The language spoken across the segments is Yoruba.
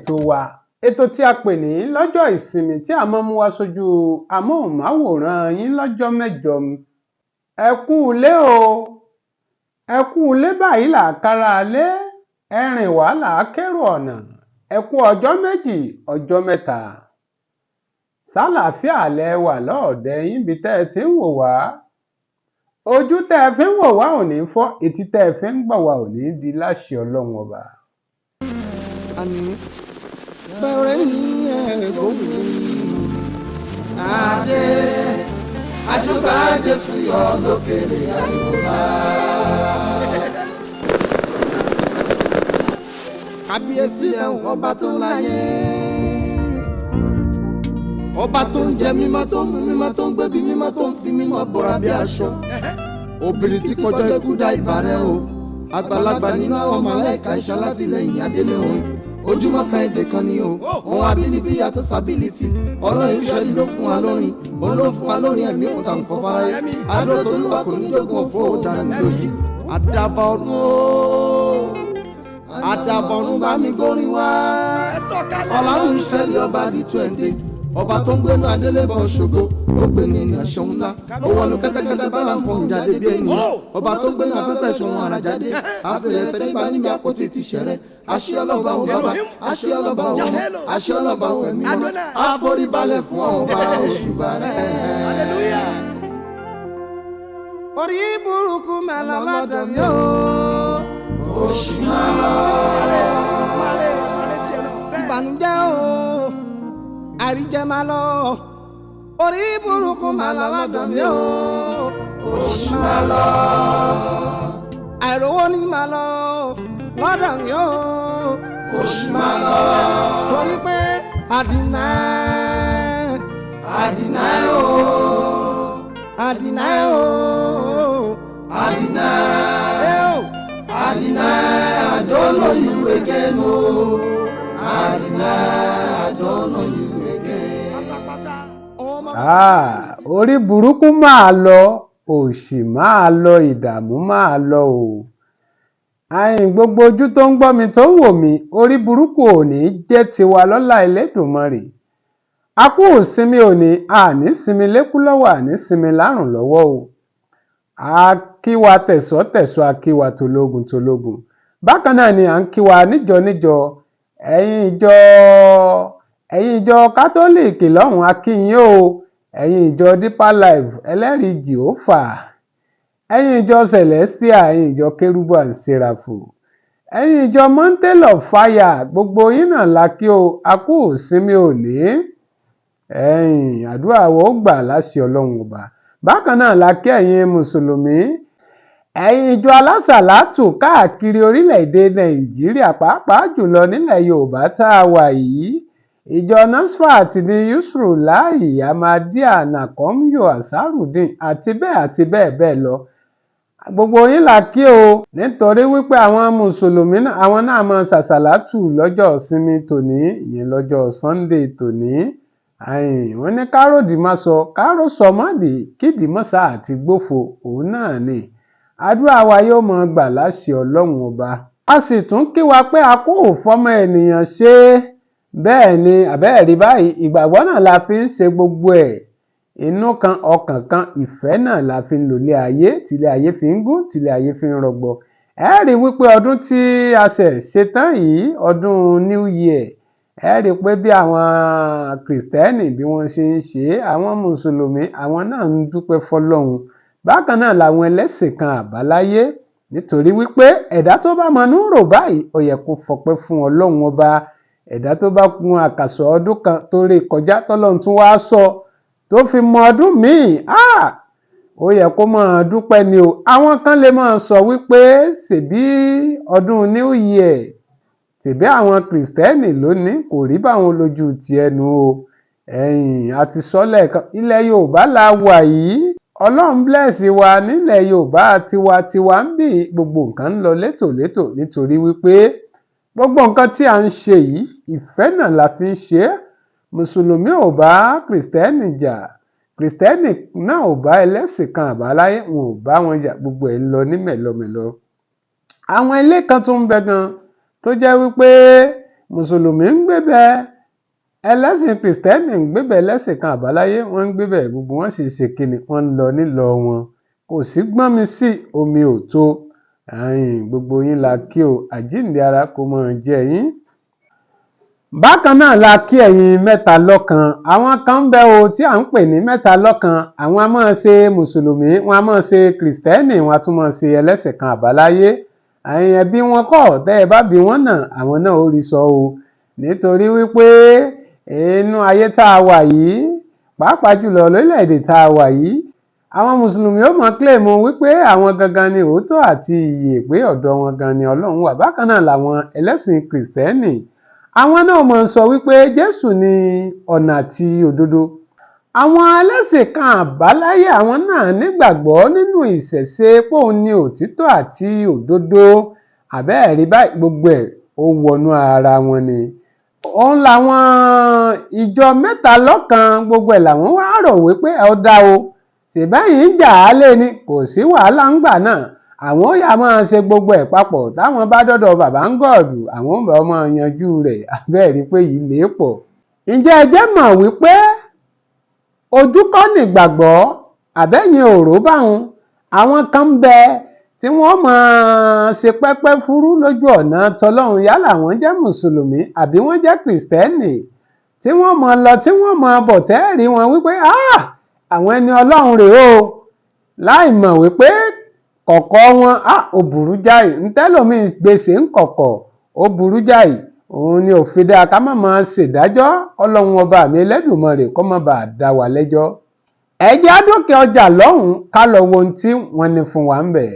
Ètò wa, ètò tí a pè ní Lọ́jọ́ Ìsinmi, tí a máa ń mú wá sójú amóhùnmáwòrán yín lọ́jọ́ mẹ́jọ. Ẹ kú ilé o, ẹ kú ilé. Báyìí là á kára lé, ẹrìn wá là á kérò ọ̀nà. Ẹ kú ọjọ́ 2, ọjọ́ 3. Sálàáfíà lẹ wà lọ́ọ̀dẹ̀ yín bí tẹ́ ẹ ti ń wò wá? Ojú tẹ́ ẹ fi ń wò wá ò ní fọ́, etí tẹ́ ẹ fi ń gbọ́ wá ò ní di, láṣẹ Ọlọ́run Ọba. Àní bẹ̀rẹ̀ ní ẹ̀gbọ́n mi. Adé àjùbà Jésù yọ lókèrè àyùbá. Kábíyèsí rẹ̀, ọba tó ń láyé, ọba tó ń jẹ mímọ́, tó ń mú mímọ́, tó ń gbébi mímọ́, tó ń fi mímọ́ bora bí aṣọ. Obìnrin tí kọjá ikú dá ìbà rẹ̀ o. Àgbàlagbà nínú àwọn màláíkà, iṣẹ́ alátìlẹyìn, adélé orin, ojúmọ́ kan èdè kan ni o. Òun abínibí yàtọ̀ sábìlìtì. Ọlọ́run Ísírẹ́lì ló fún wa lórin, òun ló fún wa lórin ẹ̀mí, òun tà ń kọ́ fáráyé. Adúró tó lúwa kò ní jogun òfò dànù lójú. Àdàbà ọ̀run o, àdàbà ọ̀run, bá mi gbórin wá. Ọlọ́run Ísírẹ́lì, ọba di 20, ọba tó ń gbénu adélébọ̀ ṣògo, ó gbé ní ènìyàn ṣeun ńlá, ó wọnú kẹ́tẹ́kẹ́tẹ́ bá là ń fọhùn jáde bí ènìyàn. Ọba tó ń gbénu afẹ́fẹ́ ṣòun ara jáde, àfihàn tẹ́lifà níbi àpótí ti ṣẹ̀rẹ̀. Àṣẹ ọlọ́ba òun bàbá, àṣẹ ọlọ́ba òun ọmọ, àṣẹ ọlọ́ba òun ẹ̀mí mọ́. Àforíbalẹ̀ fún ọba, òṣùbà rẹ̀. Orí burúkú máa lọ lọ́dọ̀ mi o. Òṣì máa lọ. Ìbànújẹ́ o, àríjẹ máa lọ. Orí burúkú máa lọ lọ́dọ̀ mi o. Òṣì máa lọ. Àìrówó ní máa lọ lọ́dọ̀ mi o. Òṣì máa lọ. Torí pé àdínà, àdínà o, àdínà o, àdínà o, àdínà. I don't know you again o. Àdínà, I don't know you again. Ah, orí burúkú máa lọ, òṣì máa lọ, ìdààmú máa lọ o. Àyìn gbogbo ojú tó ń gbọ́ mi, tó ń wò mí, orí burúkú ò ní jẹ́ tiwa lọ́lá Elédùmarè. A kú ìsinmi òní, àní sinmi lékú lọ́wọ́, àní sinmi lárùn lọ́wọ́ o. A kí wa tẹ̀sọ́ tẹ̀sọ́, a kí wa tológun tológun. Bákan náà ni à ń kí wa níjọ níjọ. Ẹ̀yin ìjọ Kátólíìkì lọ́hùn, a kí yín o. Ẹ̀yin ìjọ Deeper Life, Ẹlẹ́rìí Jèhófà, ẹ̀yin ìjọ Celestial, ẹ̀yin ìjọ Kérúbù and Séráfù, ẹ̀yin ìjọ Mountain of Fire, gbogbo yín náà la kí o. A kú ìsinmi òní. Ẹ̀yin àdúrà wo ó gbà láṣẹ Ọlọ́run Ọba. Bákan náà la kí ẹ̀yin mùsùlùmí, ẹ̀yin ìjọ alásàlátù káàkiri orílẹ̀-èdè Nàìjíríà, pàápàá jùlọ nílẹ̀ Yorùbá tá a wà yìí, ìjọ Nasfat ní Yusrulai, Ahmadiyya, Nakomyo, Ansarudeen, àti bẹ́ẹ̀ àti bẹ́ẹ̀ bẹ́ẹ̀ lọ. Gbogbo yín la kí o, nítorí wípé àwọn mùsùlùmí náà, àwọn náà máa ṣàṣàlátù lọ́jọ́ ìsinmi tòní, ìyẹn lọ́jọ́ Sunday tòní. Wọ́n ní káròdì má sọ kárò sọmọ́dì kídìí mọ́sá àti gbófo. Òun náà ni àdúrà wa yóò máa gbà láṣẹ Ọlọ́run Ọba. A sì tún kí wa pé a kò fọmọ ènìyàn ṣe bẹ́ẹ̀ ni àbẹ́ẹ̀rí báyìí. Ìgbàgbọ́ náà la fi ń ṣe gbogbo ẹ̀. Inú kan, ọkàn kan, ìfẹ́ náà la fi ń lòlé ayé, tílé ayé fi ń gún, tílé ayé fi ń rọgbọ. Ẹ rí i wípé ọdún tí a ṣẹ̀ ṣe tán yìí, ọdún New Year, ẹ rí i pé bí àwọn Kìrìsìtẹ́nì bí wọ́n ṣe ń ṣe é, àwọn mùsùlùmí àwọn náà ń dúpẹ́ fọlọ́run. Bákan náà làwọn ẹlẹ́sìn kan àbáláyé, nítorí wípé ẹ̀dá tó bá mọnú rò báyìí, ó yẹ kó fọpẹ́ fún Ọlọ́run Ọba. Ẹ̀dá tó bá gun àkàsọ̀ ọdún kan tó ré kọjá, tọ́lọ́run tún wáá sọ tó fi mọ ọdún míì, ó yẹ kó máa dúpẹ́ ni o. Àwọn kan lè máa sọ wípé ṣèbí ọdún New Year, ṣèbí àwọn Kìrìsìtẹ́nì lónìí, kò rí báwọn lójú tiẹ̀ nu o. Ẹ̀yìn àti sọ lẹ́ẹ̀kan, ilẹ̀ Yorùbá la wà yìí. Ọlọ́run bless wa nílẹ̀ Yorùbá tiwantiwa ń bì. Gbogbo nǹkan ń lọ létòlétò, nítorí wípé gbogbo nǹkan tí à ń ṣe yìí, ìfẹ́ náà la fi ń ṣe é. Mùsùlùmí ò bá Kìrìsìtẹ́nì jà, Kìrìsìtẹ́nì náà ò bá ẹlẹ́sìn kan àbáláyé, wọn ò bá wọn jà. Gbogbo ẹ̀ ń lọ ní mẹ̀lọmẹ̀lọ. Àwọn ilé kan tó ń bẹ gan tó jẹ́ wípé Mùsùlùmí ń gbébẹ̀, ẹlẹ́sìn kìrìsìtẹ́nì ń gbébẹ̀, ẹlẹ́sìn kan àbáláyé wọ́n ń gbébẹ̀, gbogbo wọn sì ṣe kíni, wọ́n ń lọ nílọ wọn. Kò sí gbọ́nmi sí omi ò tó. Gbogbo yín la kí o, àjíǹde ara kó máa jẹ́ yín. Bákan náà la kí ẹ̀yin mẹ́ta lọ́kan. Àwọn kan ń bẹ o tí à ń pè ní mẹ́ta lọ́kan. Àwọn a máa ṣe mùsùlùmí, wọn a máa ṣe kìrìsìtẹ́nì, wọn a tún máa ṣe ẹlẹ́sìn kan àbáláyé. Ẹ̀yin ẹbí wọn kọ́, tẹ́ ẹ bá bí wọn náà, àwọn náà ó rí sọ o. Nítorí wípé inú ayé tá a wà yìí, pàápàá jùlọ lórílẹ̀-èdè tá a wà yìí, àwọn mùsùlùmí ó máa claim wípé àwọn gangan ni òótọ́ àti ìyè, pé ọ̀dọ̀ wọn gan ni Ọlọ́run wà. Bákan náà làwọn ẹlẹ́sìn kìrìsìtẹ́nì, àwọn náà máa ń sọ wípé Jésù ni ọ̀nà àti òdodo. Àwọn ẹlẹ́sìn kan àbáláyé, àwọn náà nígbàgbọ́ nínú ìṣẹ̀ṣe póun ni òtítọ́ àti òdodo. Àbẹ́ẹ̀rí báyìí, gbogbo ẹ̀ ó wọnú ara wọn ni. Òun làwọn ìjọ mẹ́ta lọ́kan, gbogbo ẹ̀ làwọn wá rò wípé ó dá o, ṣèbẹ́yìn ń jà á lé ni, kò sí wàhálà ńgbà náà. Àwọn ó yá máa ṣe gbogbo ẹ̀ papọ̀, táwọn bá dọ́dọ̀ bàbá ń gọ̀ọ̀dù, àwọn ó bá máa yanjú rẹ̀. Àbẹ́ẹ̀rí pé yìí lè pọ̀. Ǹjẹ́ ẹ jẹ́ mọ̀ wípé ojú kọ́ nìgbàgbọ́? Àbẹ́yìn òró báwọn àwọn kan ń bẹ tí wọ́n máa ṣe pẹ́pẹ́ fúrú lójú ọ̀nà tọlọ́run, yálà wọ́n jẹ́ mùsùlùmí àbí wọ́n jẹ́ kìrìsìtẹ́nì, tí wọ́n máa lọ tí wọ́n máa bọ̀, tẹ́ẹ̀rí wọn wípé àwọn ẹni Ọlọ́run rèé o, láì mọ̀ wípé kọ̀kọ̀ wọn ó burú jáì. Ntẹ́lòmíì gbèsè ń kọ̀kọ̀ ó burú jáì. Òun ni òfin dáa ká má máa ṣèdájọ́, Ọlọ́run ọba mi Ẹlẹ́dùmarè kó má bàa dá wa lẹ́jọ́. Ẹ jẹ́ á dókè ọjà lọ́hùn-ún ká lọ wo ohun tí wọ́n ní fún wa ń bẹ̀.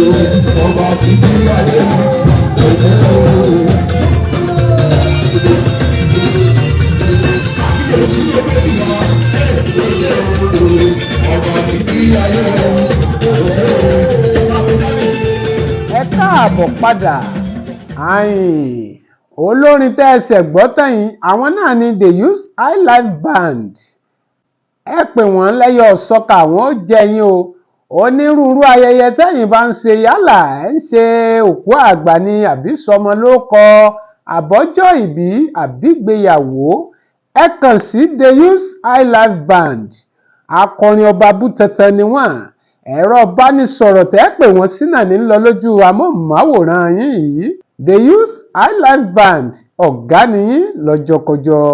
Ọba títí ayé òde o. Ọba títí ayé òde o. Ẹ káàbọ̀ padà. Àìn olórin tẹ́ ẹ ṣẹ̀ gbọ́ tán yìí, àwọn náà ni The Youths Highlife Band. Ẹ pè wọ́n lẹ́yọ̀ sọ́kà, àwọn ó jẹ́ yín o. Onírúurú ayẹyẹ tẹ́yìn bá ń ṣe, yálà ẹ̀ ń ṣe òkú àgbà ni, àbí sọmọ ló kọ, àbọ́jọ́ ìbí, àbígbéyàwó, ẹ kàn sí The Youths Highlife Band. Akọrin ọba bútẹtẹ ni wọ́n. Ẹ̀rọ ìbánisọ̀rọ̀ tẹ́ pè wọ́n sí náà ní lọ lójú amóhùnmáwòrán yín yìí. The Youths Highlife Band, ọ̀gá nìyí lọ́jọ́kọjọ́.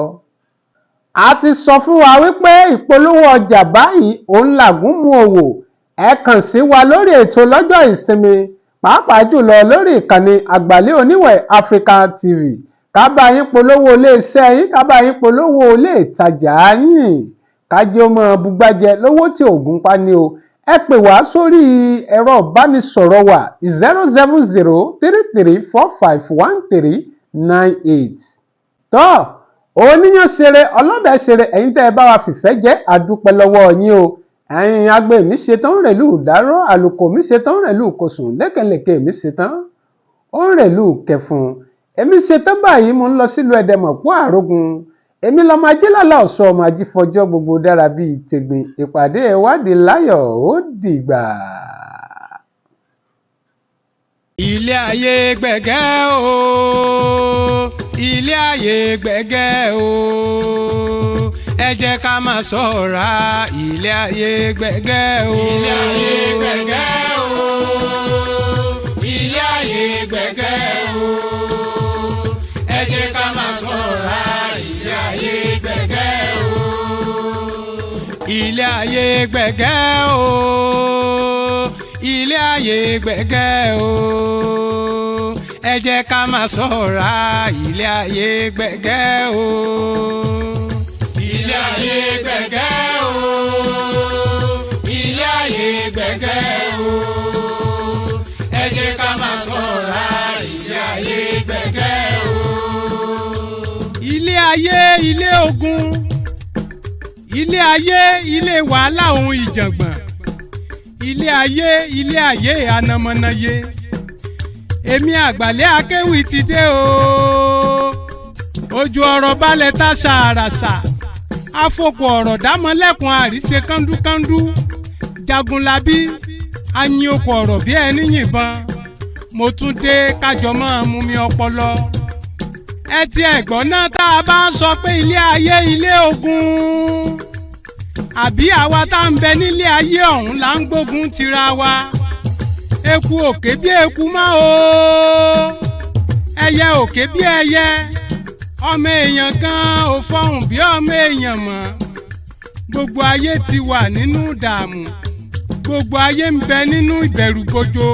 A ti sọ fún wa wípé ìpolówó ọjà báyìí òun làgúnmu òwò. Ẹ kàn sí wa lórí ètò lọ́jọ́ ìsinmi, pàápàá jùlọ lórí ìkànnì Àgbàlẹ́ Oníwẹ̀ Africa TV, ká bá yín polówó iléeṣẹ́ yín, ká bá yín polówó ilé ìtajà yín, kájí ó máa bugbájẹ lówó tí ògùn pa ni o. Ẹ pè wá sórí ẹ̀rọ ìbánisọ̀rọ̀ wa, 07033451398. Tọ́ oníyàn ṣeré, ọlọ́bẹ̀ ṣeré, ẹ̀yin tẹ́ ẹ bá wa fìfẹ́ jẹ́, àdúpẹ́ lọ́wọ́ yín o. Ẹ̀yin agbe mi ṣetán rẹ̀lú ìdárọ́, àlùkò mi ṣetán rẹ̀lú kòsùn, lékèlékè mi ṣetán ó ń rẹ̀lú kẹfun. Èmi ṣetán báyìí, mo ń lọ sílùú Ẹdẹmọ̀pọ̀ àrógun. Èmi lọmọ ajílàlà ọ̀ṣọ́, ọmọ ajífọjọ́ gbogbo dára bíi tègbìn. Ìpàdé ìwádìí láyọ̀, ó dìgbà. Ilé ayé gbẹ̀gẹ́ o, ilé ayé gbẹ̀gẹ́ o, ẹ jẹ́ ká máa ṣọ́ra, ilé ayé gbẹ̀gẹ́ o. Ilé ayé gbẹ̀gẹ́ o, ilé ayé gbẹ̀gẹ́ o, ẹ jẹ́ ká máa ṣọ́ra, ilé ayé gbẹ̀gẹ́ o. Ilé ayé gbẹ̀gẹ́ o, ilé ayé gbẹ̀gẹ́ o, ẹ jẹ́ ká máa ṣọ́ra, ilé ayé gbẹ̀gẹ́ o. Ilé ayé gbẹ̀gẹ́ o, ilé ayé gbẹ̀gẹ́ o, ẹ jẹ́ ká máa ṣọ́ra, ilé ayé gbẹ̀gẹ́ o. Ilé ayé ilé ogun, ilé ayé ilé wàhálà ohun ìjàngbọ̀n, ilé ayé ilé ayé anamọ́nayé. Èmi àgbàlẹ́ akéwì ti dé o. Ojú ọ̀rọ̀ balẹ̀ ta ṣàràṣà, afọkù ọ̀rọ̀ dámọ́lẹ́kùn, àríṣe kándúkándú, jagunlabi ayin okò ọ̀rọ̀ bí ẹni yìnbọn. Mo tún dé kájọ máa mú mi ọpọlọ. Ẹ ti ẹ̀gbọ́n náà, tá a bá ń sọ pé ilé ayé ilé ogun, àbí àwa tá ń bẹ nílé ayé ọ̀hún là ń gbógun tira wa? Eku òkè bí eku mọ́ o, ẹyẹ òkè bí ẹyẹ, ọmọ èèyàn gan ò fọhùn bí ọmọ èèyàn mọ́. Gbogbo ayé ti wà nínú ìdààmú, gbogbo ayé ń bẹ nínú ìbẹ̀rùbojo.